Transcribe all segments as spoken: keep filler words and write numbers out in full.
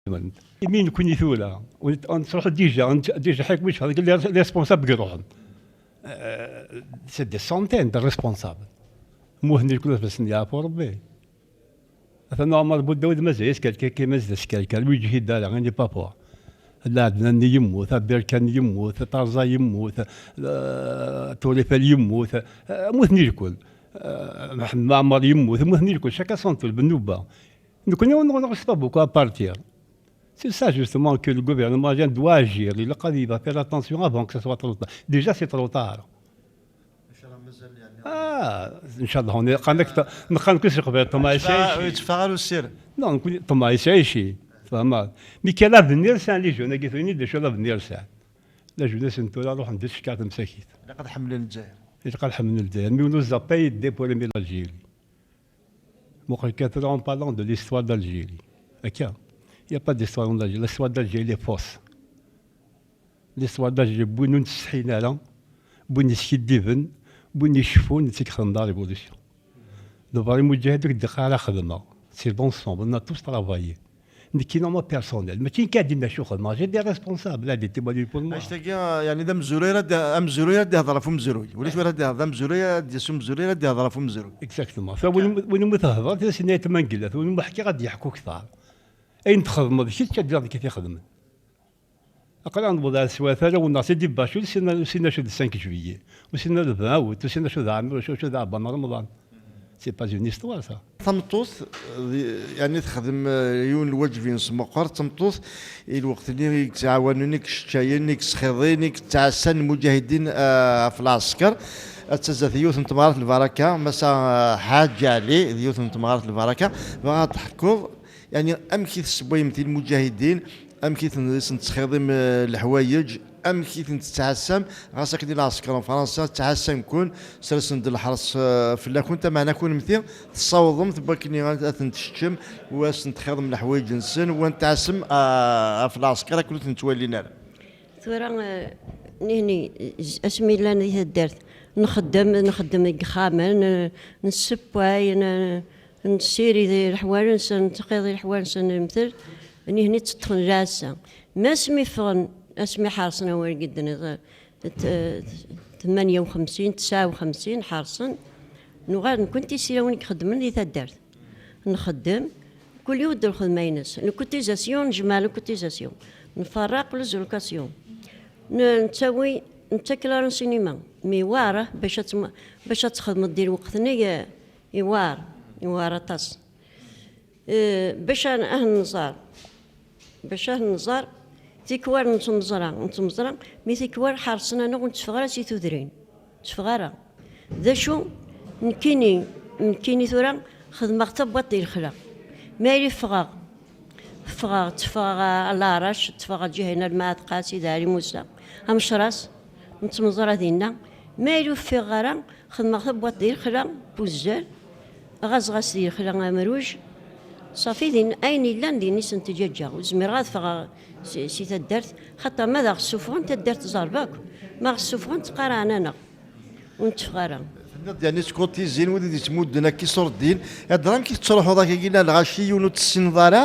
Imi nekkni tura, on, on, déjà, on, déjà, ḥakken wis xergen les, les responsables i iruḥen. Euh, c'est des centaines de responsables. Muhni kul ass yeɛfu Rebbi. Atan Ɛmer Budawed mazal yeskerkir, mazal yeskerkir, ur yeǧhid ara, il n'est pas fort. Lɛednan-nni yemmut, Abirkan yemmut, Tarza yemmut, euh, Turifal yemmut, euh, mmuten irkul. Euh, Mḥemmed Ɛmer yemmut, mmuten irkul, chacun son tour, bnubba. Nekkni, on ne reste pas beaucoup à partir. C'est ça justement que le gouvernement doit agir. Il doit faire attention avant que ce soit trop tard. Déjà, c'est trop tard. Ah, inchallah, on est quand même, نقال كل شيء قبل طمع يتفاعل يسعيشي. يتفاعل السير. Non, نقول طمع يسعيشي. فهمت؟ Mais quel avenir ça, les jeunes, qui finissent déjà l'avenir ça. La jeunesse, نتورا روح ندير شكارة مساكيت. لقد حمل الجزائر. لقد حمل الجزائر. Mais on nous a pas aidé pour aimer l'Algérie. Muqel kan tura, en parlant de l'histoire d'Algérie. Akka. Il n'y a pas d'histoire en Algérie. L'histoire d'Algérie, elle est fausse. L'histoire d'Algérie, win ur nettsetḥin ara, win yeskiddiben, win iceffun, d ixedmen la révolution. D'abord, les mujahidin, ur d-iqqar ara xedmeɣ. C'est l'ensemble, on a tous travaillé. Nekkini, moi personnel, mačči nekk ad d-inna acu xedmeɣ, j'ai des responsables, là, des témoins pour moi. Anect-agi, yani, d amezruy ara d-, amezruy ara d-ihḍer ɣef umezruy. Ulac wara d-ihḍer, d amezruy ara d-yas umezruy ara d-ihḍer ɣef umezruy. Exactement. Fa win, win umi thedreḍ, d asin ay tmangellat, win umi ḥkiɣ ad yeḥku kter. Ayen txedmeḍ kečč, ad d-ixedmen. Aql-aɣ newweḍ ar teswiɛt ara wenneɣ Sidi Bacur, sin, sin acu d cinq juillet, u sin le vingt août, u sin acu d Ɛamir, u sin acu d Ɛebban Remḍan. C'est pas une histoire, ça. Tameṭṭut, di-, yani texdem, eh, yiwen n lwaǧeb-ines meqqer, d tameṭṭut, i lweqt-nni i yettɛawanen, i yeccayen, i yesxiḍin, i yettɛassan lmuǧahidin, eh, ɣef lɛesker. Ad tazat yiwet n temɣart lbaraka, Massa, eh, Ḥaǧ Ɛli, d yiwet n temɣart lbaraka. Bɣa ad teḥkuḍ, yani, amek i tessewwayemt i lmuǧahidin, amek i ten-, i sen-tesxiḍim, eh, leḥwayeǧ, amek i ten-tettɛassam, ɣas akken i lɛesker n Fransa ttɛassan-ken, sersen-d lḥers, eh, fell-akent, ameɛna kunemti tessawḍemt n wakken ad, ad ten-teččem, u ad sen-txiḍem leḥwayeǧ-nsen, u ad ten-tɛassem, ah, ɣef lɛesker akken ur ten-ttwalin ara. Tura, eh, nihni, asmi llan di taddart, nxeddem, nxeddem deg yexxamen, n-, nessewway, n-, nessirid leḥwal-nsen, nettxiḍ leḥwal-nsen, mtel, nihni tteṭṭfen lɛassa. Ma asmi ffɣen, asmi ḥerṣen awal gidden, eh, t-, tmanya u xemsin, tesɛa u xemsin, ḥerṣen, nuɣal nekkenti s win i ixeddmen di taddart. Nxeddem, kul yiwet d lxedma-ines. Les cotisations, nejmeɛ les cotisations. Nferreq les allocations. N-, nettawi, nettak la renseignement. Mi yewɛer, ah, bac ad tm-, bac ad txedmeḍ di lweqt-nni, eh, yewɛer, yewɛer aṭas. Eh, bac ad, ad nẓer. Bac ad nẓer, tikwal n tmeẓra, n tmeẓra, mi tikwal ḥerṣen-aneɣ ur netteffeɣ ara si tudrin. Ur netteffeɣ ara. D acu? Nekkini, nekkini tura xedmeɣ tabwaṭ di lexla. Mi ara ffɣeɣ, ffɣeɣ, tteffɣeɣ a, a Larac, tteffɣeɣ ǧiha-nni ar Lmaɛtqa, Sidi Ɛli Musa, Amecras, n tmeẓra dinna. Mi ara ur ffiɣeɣ ara, xedmeɣ tabwaṭ di lexla, n wuzzal, ɣazeɣ-as di lexla amruj, ṣafi din, ayen yellan din i sent-ǧǧaǧǧaɣ. Ur zmireɣ ad ffɣeɣ si, si taddart, xaṭer ma d aɣ-ssufɣen, taddart ẓerb akk. Ma aɣ-ssufɣen, ttqaraɛen-aneɣ. Ur netteffeɣ ara. Tenniḍ-d yani ttkutizin wid i d-yettmudden akka iṣurdiyen. Ihedder amek i tettruḥuḍ akka-agi la lɣaci, yiwen ur tessineḍ ara,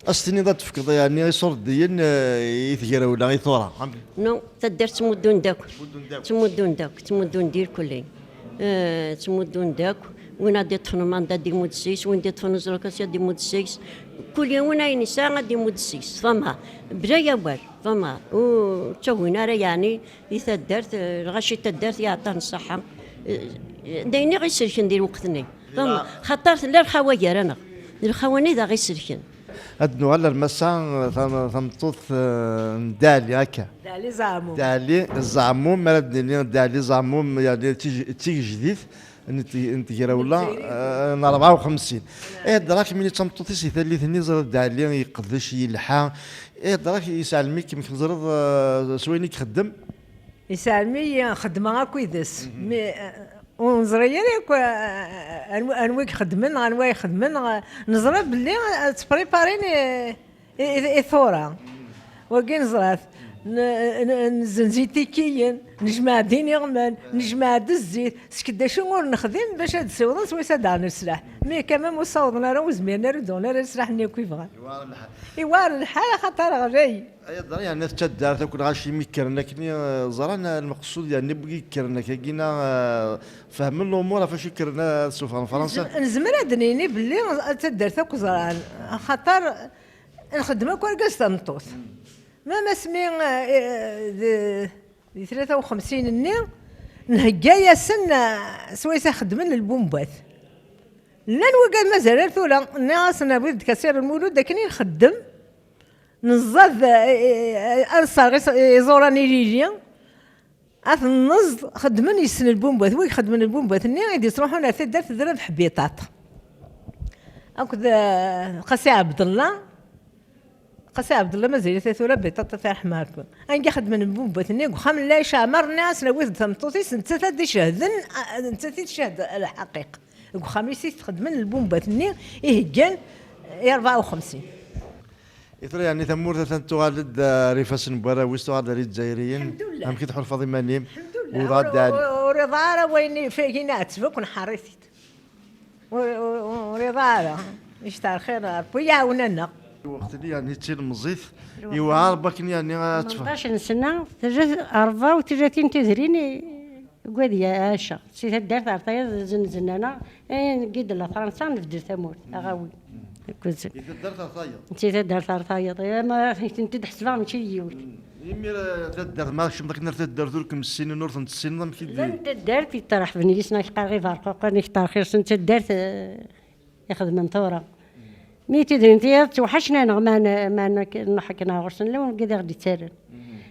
ad s-tiniḍ ad tefkeḍ yani iṣurdiyen, eh, i tegrawla, i tura. Non, taddart ttmuddun-d akk. Ttmuddun-d akk. Ttmuddun-d akk, ttmuddun-d irkelli. Eh, ttmuddun-d akk. Win ad d-iṭṭfen lmanda ad d-imudd seg-s, win d-iṭṭfen azrukasi ad d-imudd seg-s. Kul yiwen ayen yesɛa ad d-imudd seg-s. Fama, bla awal, fama. Ur ttagin ara yeɛni i taddart, eh, lɣaci n taddart yeɛṭan ṣṣeḥḥa. Eh, d ayen i ɣ-iselken di lweqt-nni. Fama, xaṭer tella lxawa gar-aneɣ. D lxawa-nni i d aɣ-iselken. Ad nuɣal ar Massa, tam-, tameṭṭut, eh, n Dali, akka. Dali Zeɛmum. Dali Zeɛmum, mi ara d-nini Dali Zeɛmum, yani, d tij-, d tigejdit n t-, n tegrawla, eh, n rebɛa u xemsin. Eh, drak, mi d tameṭṭut-is i tallit-nni, ẓriɣ Dali yeqdec, yelḥa. Eh, drak, yesɛelm-ik, amek teẓriḍ, eh, s wayen i ixeddem? Yesɛelm-iyi, xeddmeɣ akk yid-s. Mi, eh, ur neẓri ara akk, eh, anwa, anwa i ixeddmen, neɣ anwa ixeddmen, neɣ, neẓra belli, eh, ttpriparin i, i, i, i tura. Wagi neẓra-t. N- n- Nzenz itikiyen, nejmeɛ-d iniɣman, nejmeɛ-d zzit, seg d acu ur nexdim bac ad d-siwḍen swayes ad d-aɣen leslaḥ. Mi akka ma ur ssawḍen ara, ur zmiren ara, ur d-uɣen ara leslaḥ-nni akk i bɣan. Iwɛer lḥal. Iwɛer lḥal, axaṭer ɣlay. Ay aḍar, yerna d taddart akk lɣaci mi kkren akkenni, eh, ẓran, eh, lmeqsud, yerna wigi yekkren akkagi-na, eh, fehmen lumuṛ ɣef wacu kkren ad sufɣen Fransa. Nzem-, nezmer ad d-nini belli d taddart akk ẓran, axaṭer nxeddem akk argaz tameṭṭut. Même asmi, eh, eh, di, di tlata u xemsin-nni, nhegga-yasen, eh, swayes ad xeddmen lbumbat. Llan wigad mazal ar tura, nniɣ-asen a wid d-kasiren Mulud akken i nxeddem, neẓẓad, eh, eh, ad nserɣ is-, iẓuran ilili, ad ten-neẓḍ, xeddmen yes-sen lbumbat. Wid xeddmen lbumbat-nni i d-yettruḥun ar taddart d Rabeḥ Biṭaṭ akked, eh, Qasi Ɛebdellah. Qasi Ɛebdellah mazal-it ar tura Biṭaṭ, ad t-yerḥem Rebbi. Anga xeddmen lbumbat-nni deg uxxam n Lɛic Ɛmer, nniɣ-asen a wid d tameṭṭut-is, nettat ad d-icehden, a-, nettat i tcehhed lḥaqiq. Deg uxxam-is i t-xedmen lbumbat-nni i heggan i rebɛa u xemsin. I tura, yeɛni, tamurt atan tuɣal-d, eh, ar ifassen n warraw-is, tuɣal-d ar Izzayriyen. Lḥemdullah. Amek i tḥulfaḍ iman-im? Lḥemdullah. Ur, ur, ur iḍaɛ ara wayen i, f-, ayen iɛetteb akk nḥerr-it-id. Ur, ur, ur iḍaɛ ara. Ictar xir, Rebbi iɛawen-aneɣ. Lweqt-nni, yeɛni, d tilemẓit, iwɛer bakken, yeɛni, ad teffeɣ. Tmenṭac n sna, tella rebɛa u tlatin tudrin i, deg wad iɛaceɣ. Si taddart ar tayeḍ, zenzen-aneɣ, ayen n yidel a Fransa, nebdel tamurt, aɣawi. Akked si taddart ar tayeḍ. Si taddart ar tayeḍ. Eh, ma, i tent-id-ḥesbeɣ mačči d yiwet. Imir, eh, taddart, ma kecmeḍ akken ar taddart ur kem-ssinen, ur tent-tessineḍ, amek i d- Llan taddart yettraḥben yis-neɣ, qqar ɣi berquqen, yettar xir-sen taddart, eh, ixedmen tura. Mi tudrin tiyaḍ ttewḥacen-aneɣ, ma n-, ma n-, nruḥ akken ɣur-sen, llan wigad i ɣ-d-yettarran.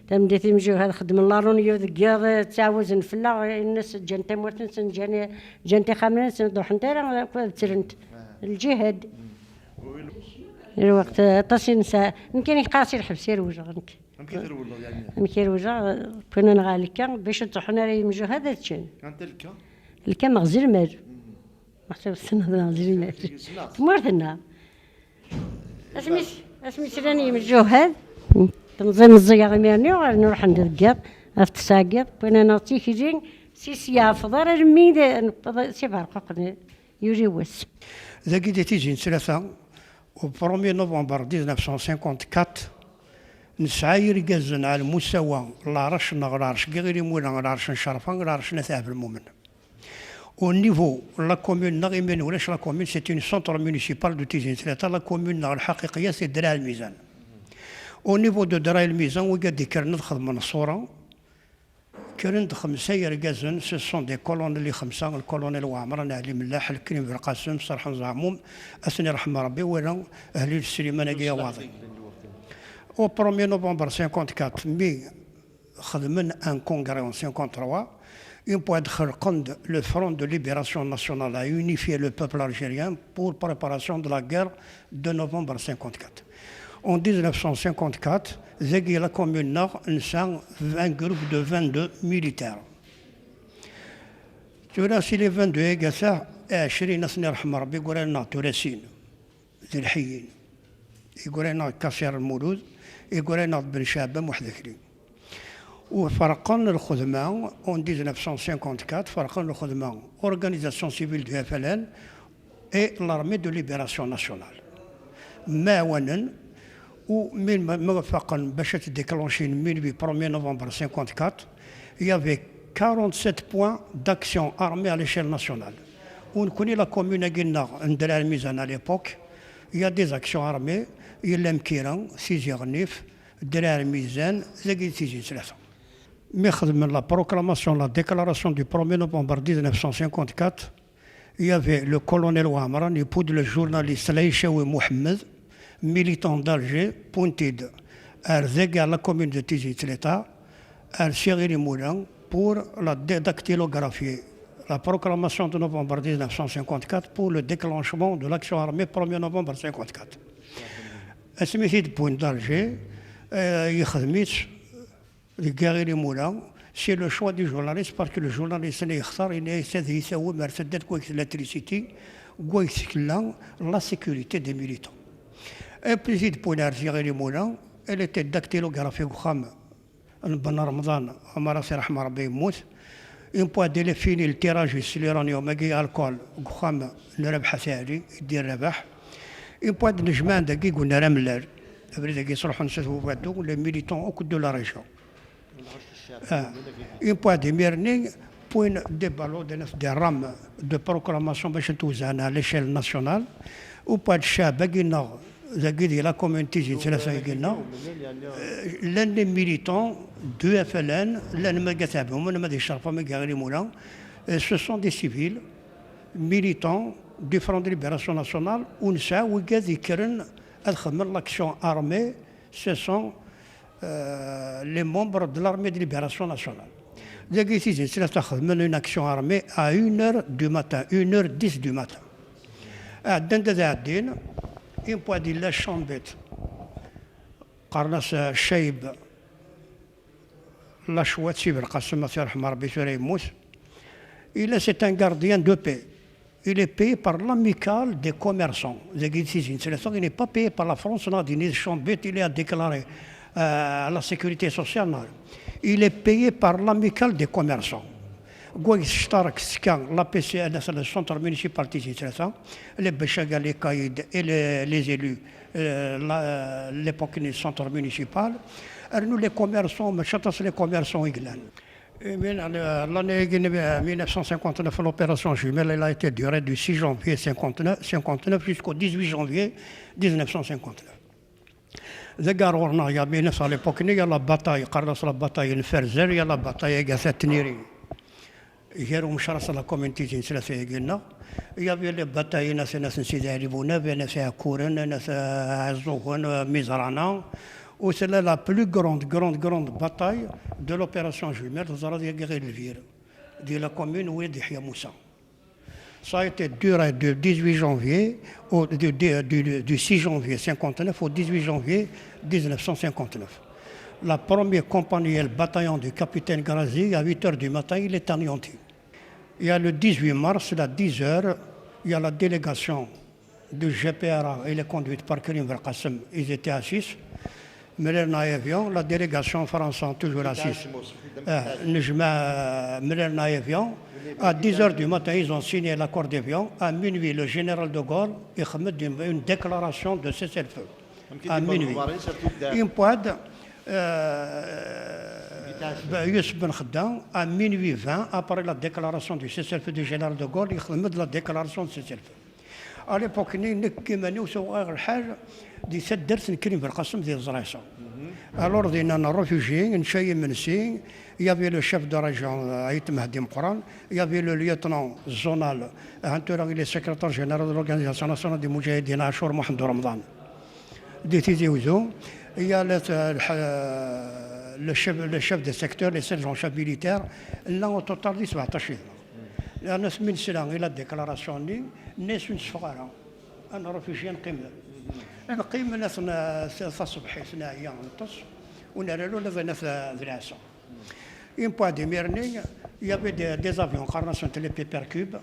Tameddit imjuhad xeddmen la réunion deg yiḍ, ttɛawazen fell-aɣ, ines ǧǧan tamurt-nsen, ǧǧan, ǧǧan ixxamen-nsen, ur d-ruḥent ara, akk ad ttrent. Lǧihad. Lweqt, aṭas i nesɛa. Nekk, nekk qqar si lḥebs i rewleɣ, nekk. Amek i trewleḍ, yeɛni? Amek i rewleɣ, kwan-aneɣ ɣer Lekka, bac ur ttruḥun ara yimjuhad ad ččen. Anta Lekka? Lekka meɣzi lmal. Meḥsub tessneḍ meɣzi lmal. Tmurt-nneɣ. Asmi s-, asmi slan yimjuhad, temẓi meẓẓiyeɣ imir-nni, uɣalen ruḥen-d deg yiḍ, ɣef ttesɛa n yiḍ, kwan-aneɣ tikli, si sya ɣef uḍar, almi d-, newweḍ si Berquq, yuli wass. Dagi di Tizi n Tlata, au premier novembre dix-neuf cent cinquante-quatre, nesɛa irgazen ɛla lmustawa, lɛerc neɣ lɛerc n Yiɣil Imula, lɛerc n Cerfa, lɛerc n At Ɛebdelmumen. Au niveau n la commune neɣ imi ulac la commune, c'est une centre municipal de Tizi n Tlata, la commune neɣ lḥaqiqiya c'est Draɛ Lmizan. Au niveau de Draɛ Lmizan, wigad d-ikkren ad xedmen ṣṣura, kkren-d xemsa yergazen, ce sont des colonels i xemsa, lkolonel Waɛmer, Ɛli Mellaḥ, Lkrim Belqasem, Serḥen Zeɛmum, ad ten-irḥem Rebbi, wala Ahlil Sliman-agi awaḍi. Au premier novembre cinquante-quatre, mi xedmen un congrès en cinquante-trois, i mbeɛd xelqen-d le Front de Libération Nationale, a unifié le peuple algérien pour préparation de la guerre de novembre cinquante-quatre. En dix-neuf cent cinquante-quatre, dagi la commune-nneɣ nesɛa un groupe de vingt-deux militaires. Tura si les vingt-deux-agi, ɛecrin, ad ten-irḥem Rebbi, gguran-aneɣ-d Turasin, d Lḥiyin. Igguran-aneɣ-d Kasiṛ Lmulud, igguran-aneɣ-d Ben Caɛban Muḥdekli. U ferqen lxedma, en dix-neuf cent cinquante-quatre, ferqen lxedma, Organisation Civile du F L N et l'Armée de Libération Nationale. Mɛawanen, u mi, ma, ma faqen bac ad déclencher minuit premier novembre cinquante-quatre, il y avait quarante-sept points d'action armée à l'échelle nationale. U nekkni la commune-agi-nneɣ n Draɛ Lmizan à l'époque, il y a des actions armées, yella Mkira, Tizi Ɣennif, Draɛ Lmizan, dagi Tizi n Tlata. Mi xedmen la proclamation, la déclaration du premier novembre dix-neuf cent cinquante-quatre, il y avait le colonel Waɛmer, époux de le journaliste Laïchawi Mohamed, militant d'Alger, pointed ar dagi, à la commune de Tizi Tlata, ar Siɣil Imula, pour la dé-, dactylographier la proclamation de novembre dix-neuf cent cinquante-quatre pour le déclenchement de l'action armée premier novembre cinquante-quatre. Asmi t-id-wwin d'Alger, euh, yexdem-itt deg Iɣil Imula, c'est le choix du journaliste, parce que le journaliste-nni yextar, yenna-yas ad iyi-tawim ar taddart deg wayeg tella trisiti, deg wayeg tella la sécurité des militants. Et puis t-id-wwin ar Iɣil Imula, elle était dactylographiée deg uxxam n Ben Remḍan, Ɛmer, ad t-iṛḥem Ṛebbi, yemmut. Une fois, il est fini le tirage s l'uranium-agi, alcool, deg uxxam n Rabeḥ At Ɛli, i d-irabeḥ. Une fois, nejmaɛ-d dagi deg unnar amellal. Abrid-agi sruḥen s At Bubaddu, les militants akk de la région. Ah, une fois, imir-nni, wwin des ballots, des rames de proclamation bac ad t-wezzɛen à l'échelle nationale. Une fois, ccɛeb-agi-nneɣ, dagi di la commune Tizi n Ttlata-agi-nneɣ, euh, llan les militants du F L N, llan ma d At Ɛebbumen, ma d Icerfa, ma d Iɣli Mula, euh, ce sont des civils, militants du Front de Libération Nationale, u nesɛa wigad yekkren ad xedmen l'action armée, ce sont, euh, les membres de l'armée de libération nationale. Dagi Tizi n Ttlata xedmen une action armée à une heure du matin, une heure dix du matin. Ɛeddan-d ad ɛeddin, une fois, yella Chambet, qqaren-as, euh, Ccayeb, Lacwat Si Belqasem, ad t-iṛḥem Ṛebbi, tura yemmut. Il est, c'est un gardien de paix. Il est payé par l'amicale des commerçants. Dagi Tizi n Ttlata, il n'est pas payé par la France, non, dini Chambet, il est à déclarer, euh, à la sécurité sociale, non. Il est payé par l'amicale des commerçants. Gwa yectarek tefka l'A P C N, le centre municipal Tizi n Ttlata, les Bachaga, les caïds et les, les élus, euh, la, l'époque du centre municipal. Rnu les commerçants, mačči aṭas les commerçants i yellan. Et bien, euh, l'année mille neuf cent cinquante-neuf, l'opération Jumelle, elle a été durée du six janvier cinquante-neuf, cinquante-neuf jusqu'au dix-huit janvier dix-neuf cent cinquante-neuf. Deg ar ɣur-neɣ, il y a mille neuf cents, à l'époque, il y a la bataille, qqaren-as la bataille n Ferzel, il y a la bataille agi At Tniri. Gar Umecras, la commune Tizi n Ttlata-agi-nneɣ. Il y avait les batailles n At, n At Sidi Ɛli Bunab, n At Iɛekkuren, n At Ɛeẓẓugen, euh, Mizrana. Où c'est là la plus grande, grande, grande bataille de l'opération Jumelle, teẓra deg Lbir, di la commune Wid Yeḥya Musa. Ça a été duré du dix-huit janvier au, du, du, du, du six janvier cinquante-neuf au dix-huit janvier dix-neuf cent cinquante-neuf. La première compagnie, le bataillon du capitaine Grazi, à huit heures du matin, il est anéanti. Il y a le dix-huit mars, à dix heures, il y a la délégation du G P R A, elle est conduite par Krim Belkacem, ils étaient à six. Mlalen avion, la délégation française toujours à six. Euh, nejmaɛ, euh, mlalen avion. À dix heures du matin, ils ont signé l'accord d'avion. À minuit, le général de Gaulle, il fait une, une déclaration de cessez-le-feu. À minuit. Une fois, euh, ben, Youssef Ben Khedda, à minuit vingt, après la déclaration du cessez-le-feu du général de Gaulle, il fait la déclaration de cessez-le-feu. À l'époque-nni, nekk iman-iw tuɣ-aɣ lḥal di taddart n Krim Belqasem di Leẓraysa. Alors, dinna, n réfugiés, nečča imensi, il y avait le chef de région, euh, Ayt Mehdi Meqran, il y avait le lieutenant zonal, euh, tura il est secrétaire général de l'Organisation nationale des Moudjahidines, Achour Mohamed Ramadan. Di Tizi Ouzou, il y a le, le, le chef, le chef de secteur, les sergents-chefs militaires, llan au total di sebɛeṭṭac yid-neɣ. Yerna asmi nesla i la déclaration-nni, nnan-as ur nteffeɣ ara. Ad nṛufuji, ad neqqim da. Ad neqqim, ad n-, taṣebḥit, neɛya, neṭṭes, ur nerri ara ula d, d lɛessa. Imbeɛd imir-nni, il y avait des, des avions, qqaren-asent les Piper Cube,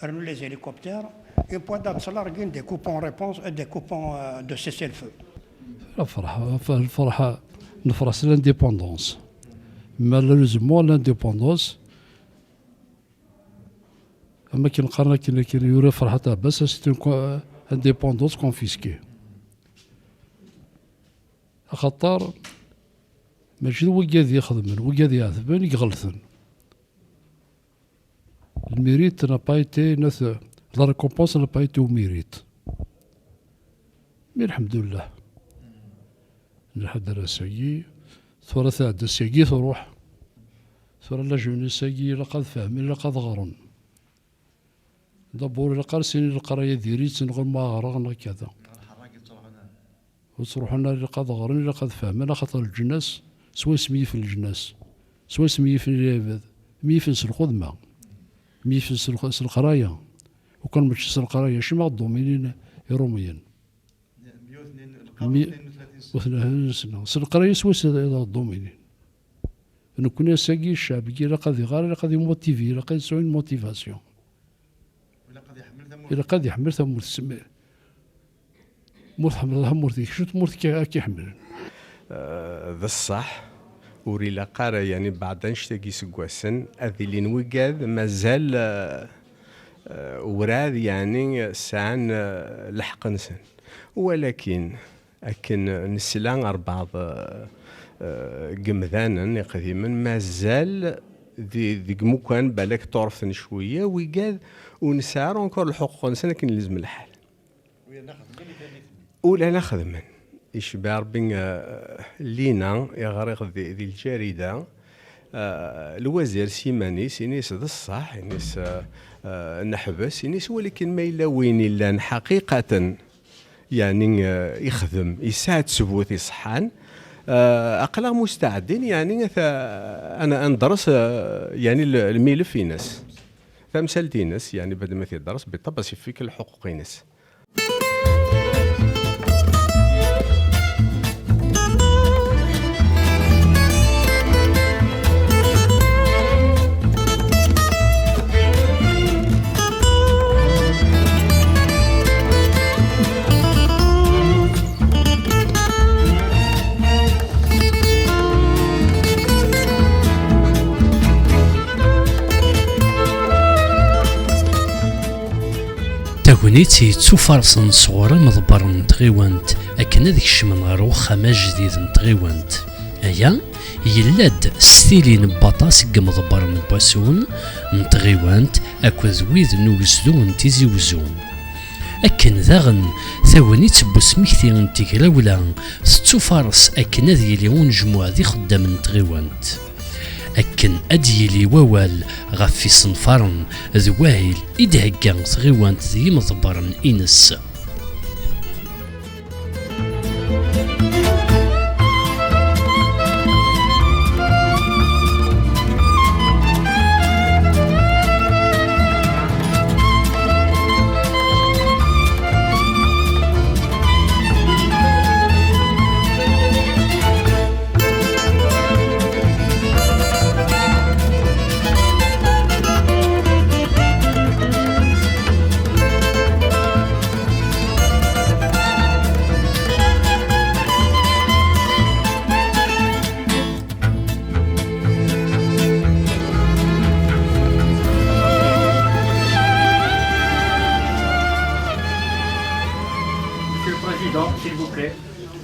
rnu les hélicoptères, imbeɛd ad ttlargin des coupons réponse, euh, des coupons, euh, de cessez-le-feu. Lferḥ, lferḥ, nefreḥ s l'indépendance. Malheureusement, l'indépendance, am akken qqaren akken, akken yura Ferḥat Ɛebbas, c'est une co-, indépendance confisquée. Axaṭer mačči d wigad i ixedmen, wigad iɛetben i iɣelten. Le mérite n'a pas été, la récompense n'a pas été au mérite. Mais lḥemdullah. Lḥader ass-agi, tura tɛedda, ass-agi truḥ. Tura la jeunesse-agi ilaq ad fehmen, ilaq ad ɣren. D'abord, ilaq ara sinin leqraya diri-tt neɣ ma ɣreɣ neɣ kada. Ur ttruḥun ara, ilaq ad ɣren, ilaq ad fehmen, axaṭer leǧnas, swayes myifen leǧnas, swayes myifen lɛibad, myifen s lxedma, myifen s lx-, s leqraya. Ukan mačči s leqraya, acimi ɣ-ḍuminin Iṛumyen? Mi-, s leqraya swayes i ɣ-ḍuminin. Nekkni ass-agi, ccɛeb-agi ilaq ad iɣer, ilaq ad imotivi, ilaq ad yesɛu une motivation. Ilaq ad iḥemmel tamurt. Ilaq ad iḥemmel tamurt. Smi-, ma ur tḥemmleḍ tamurt-ik, acu n tmurt k-, ad k-iḥemmlen? Eh, d ṣṣeḥ. Ur ilaq ara, yani, beɛd annect-agi iseggasen, ad ilin wigad mazal, eh, eh, werɛad, yani, sɛan, eh, lḥeqq-nsen. Walakin, akken nesla ar beɛḍ, eh, eh, n yemdanen iqdimen, mazal di, deg imukan balak ṭṭurfen cwiya, wigad ur nesɛi ara encore lḥuquq-nsen akken ilzem lḥal. Ula la xedmen. Icba Rebbi, eh, lina i ɣriɣ di, di lǧarida, eh, lwazir s yiman-is, ini-s d ṣṣeḥ, ini-s, eh, eh, neḥbes, ini-s walakin ma yella win illan ḥaqiqaten, yani, eh, ixdem, yesɛa ttbut iṣeḥḥan, eh, aql-aɣ mustaɛdin, yani, ad, ad, ad nedres, eh, yani, l-, lmilef-ines. Tamsalt-ines, yani, bad ma t-idres, biṭṭab as ifik lḥuquq-ines. Tagnit yettufarṣen sɣur imeḍebbren n tɣiwant akken ad kecmen ɣer uxxam ajdid n tɣiwant. Aya yella-d s tili n waṭas n yimeḍebbren n Wasun, n tɣiwant akked wid n ugezdu n Tizi Wezzu. Akken daɣen, tagnit n usmekti n tegrawla tettufaṛes akken ad yili unejmuɛ d ixeddamen n tɣiwant. Akken ad d-yili wawal ɣef yisenfaren d wahil i d-thegga tɣiwant d yimeḍebbren-ines. Monsieur le Président, s'il vous plaît,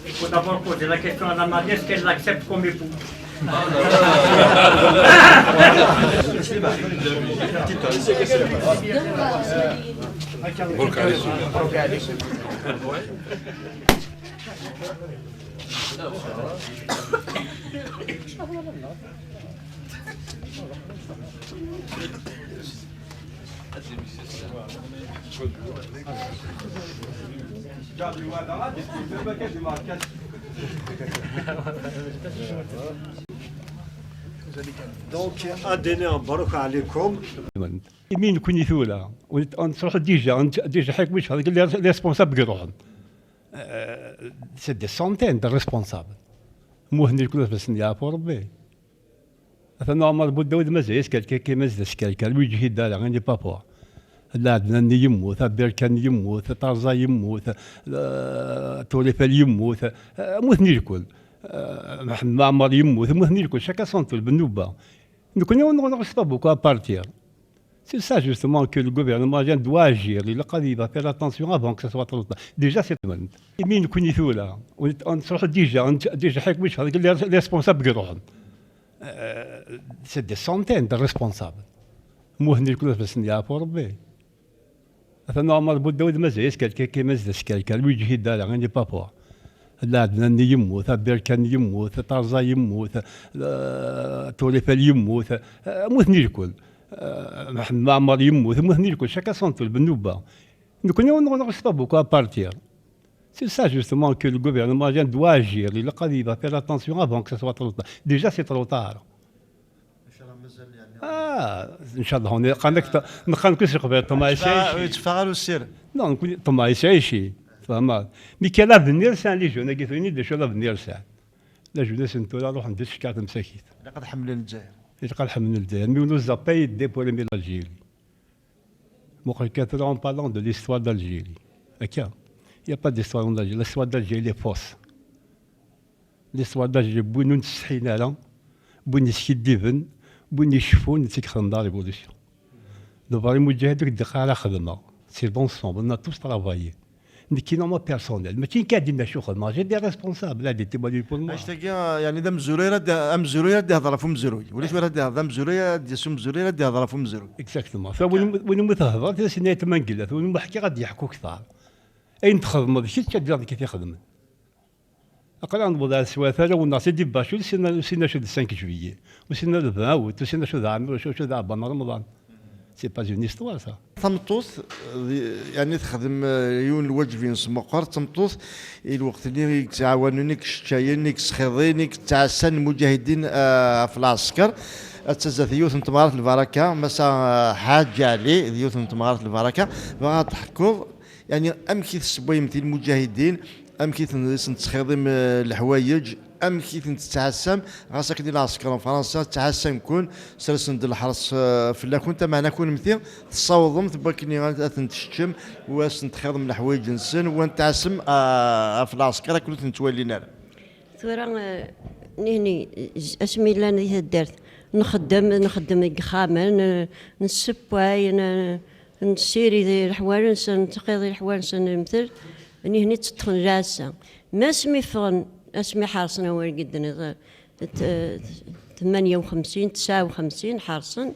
il faut d'abord poser la question à la mariée, est-ce qu'elle l'accepte comme époux ? Donc, ad d-iniɣ mebṛuk ɛlikum. Imi nekkni tura, on, on truḥ déjà, on, déjà ḥikum les, les responsables i iruḥen. Euh, c'est des centaines de responsables. Mmuten irkul ad asen-yeɛfu Rebbi. Atan Ɛmer Budawed mazal yeskerkir, mazal yeskerkir, ur yeǧhid ara, il n'est pas fort. Lɛednan-nni yemmut, Abirkan yemmut, Tarza yemmut, euh, Turifal yemmut, euh, mmuten irkul. Euh, Mḥemmed Ɛmer yemmut, mmuten irkul, chacun son tour, bnubba. Nekkni, on, on reste pas beaucoup à partir. C'est ça justement que le gouvernement doit agir. Il doit faire attention avant que ce soit trop tard. Déjà, c'est... Imi nekkni tura, on, on truḥ déjà, on, déjà ḥikum les, les responsables i iruḥen. Euh, c'est des centaines de responsables. Mmuten irkul ad asen-yeɛfu Rebbi. Atan Ɛmer Budawed mazal yeskerkir, mazal yeskerkir, ur yeǧhid ara, il n'est pas fort. Lɛednan-nni yemmut, Abirkan yemmut, Tarza yemmut, euh, Turifal yemmut, euh, mmuten irkul. Euh, Mḥemmed Ɛmer yemmut, mmuten irkul, chacun son tour, bnubba. Nekkni, on, on reste pas beaucoup à partir. C'est ça justement que le gouvernement doit agir. Il doit faire attention avant que ce soit trop tard. Déjà, c'est trop tard. Ah, inchallah, on est, neqqar-ak ṭ-, neqqar-ak s leqbayel, ṭṭmeɛ yetteffeɣ, yetteffeɣ ur yetteffeɣ ara ussirem. Non, nekkni ṭṭmeɛ yettɛici, tfehmeḍ. Mi kan l'avenir sɛan les jeunes-agi, turiḍ d acu l'avenir sɛan. La jeunesse n tura ruḥen di tcekkart msakit. Ilaq ad ḥemmlen Lezzayer. Ilaq ad ḥemmlen Lezzayer. Mais on nous a pas aidé pour aimer l'Algérie. Muqel kan tura, en parlant de l'histoire d'Algérie. Akka. Il n'y a pas d'histoire en Algérie. L'histoire d'Algérie, elle est fausse. L'histoire d'Algérie, win ur nettsetḥin ara, Win yeskiddiben, win iceffun, d tikxen de la révolution. Lebar imujahid ur k-d-iqqar ara xedmeɣ. C'est l'ensemble, on a tous travaillé. Nekki, non, moi, personnel, mačči nekk ad d-inna acu xedmeɣ, j'ai des responsables, là, des témoins pour moi. Anect-agi, yeɛni d amezruy ara d-, amezruy ara d-ihḍer ɣef umezruy. Ulac wara d-ihḍer, d amezruy ara d-yas umezruy ara d-ihḍer ɣef umezruy. Exactement. Fa win, win umi thedreḍ, ad as-iniḍ ay tmangellat, win umi ḥkiɣ ad d-yeḥku kter. Ayen txedmeḍ kečč, ad d-iniḍ nekk i t-ixedmen. Aql-aɣ newweḍ ar teswiɛt ara wenneɣ Sidi Bacu, sin, sin acu d cinq juillet, u sin d vingt août, u sin acu d ɛemmer, acu, acu d ɛebban Remḍan. C'est pas une histoire, ça. Tameṭṭut, d-, yeɛni texdem, eh, yiwen n lwaǧeb-ines meqqer. Tameṭṭut, i lweqt-nni i yettɛawanen, i yeceččayen, i yesxiḍin, i yettɛassan lmuǧahidin, eh, ɣef lɛesker. Ad tazat yiwet n temɣart lbaraka, Massa, eh, Ḥaǧ Ɛli, d yiwet n temɣart lbaraka. Bɣiɣ ad teḥkuḍ, yeɛni, amek i tessewwayemt i lmuǧahidin, amek i ten-, i sen-tettxiḍim, eh, leḥwayeǧ, amek i ten-tettɛassam, ɣas akken i lɛesker n Fransa ttɛassan-ken, sersen-d lḥers, eh, fell-akent, ameɛna kunemti tessawḍemt n wakken ad, ad ten-teččem, u ad sen-txiḍem leḥwayeǧ-nsen, u ad ten-tɛassem, ah, ɣef lɛesker akken ur ten-ttwalin ara. Tura, eh, nihni, z-, asmi llan di taddart, nxeddem, nxeddem deg yexxamen, n-, nessewway, n-, nessirid i leḥwal-nsen, nettxiḍ i leḥwal-nsen, nmettel, nihni tteṭṭfen lɛassa. Mi asmi ffɣen, asmi ḥerṣen awal gidden, t-, t-, tmanya u xemsin, tesɛa u xemsin, ḥerṣen,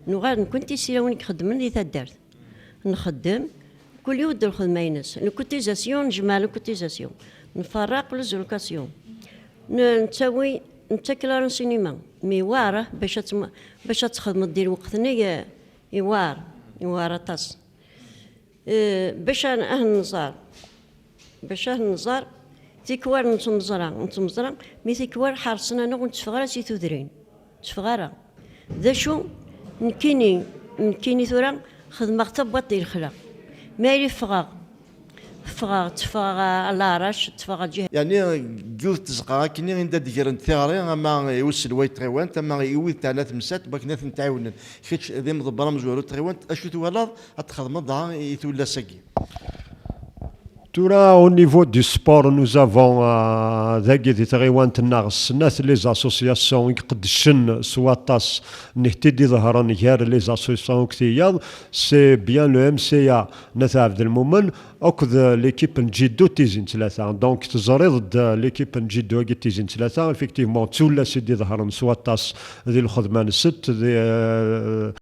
nuɣal nekkenti s ilawin i ixeddmen di taddart. Nxeddem, kul yiwet d lxedma-ines. Les cotisations, nejmeɛ les cotisations. Nferreq les allocations. N-, nettawi, nettak la renseignement. Mi yewɛer, bac ad tm-, bac ad txedmeḍ di lweqt-nni, eh, yewɛer, yewɛer aṭas. Eh, bac ad, ad nẓer, bac ad nẓer, tikwal n tmeẓra, n tmeẓra, mi tikwal ḥerṣen-aneɣ ur netteffeɣ ara si tudrin. Tteffeɣ ara. D acu? Nekkini, nekkini tura xedmeɣ tabwaṭ di lexla. Mi ara ffɣeɣ, ffɣeɣ, tteffɣeɣ a Larac, tteffɣeɣ a Ǧiha. Yeɛni, deg yiwet tzeqqa akkenni anda d-grent tiɣri, ama i uselway n tɣiwant, ama i wid teɛna temsalt, wakken ad ten-tɛiwnen. Kečč d imḍebber amezwaru n tɣiwant, acu twalaḍ ad txedmeḍ dɣa i tullas-agi? Tura, au niveau du sport, nous avons, euh, dagi di tɣiwant-nneɣ snat les associations i iqeddcen s waṭas n ḥedd i d-iḍehren gar les associations akked tiyaḍ, c'est bien le M C A n At Ɛebdelmumen akked l'équipe n Ǧiddu Tizi n Tlata. Donc, teẓriḍ-d l'équipe n Ǧiddu-agi Tizi n Tlata, effectivement, d tullas i d-iḍehren s waṭas di lxedma-nsent, di, euh,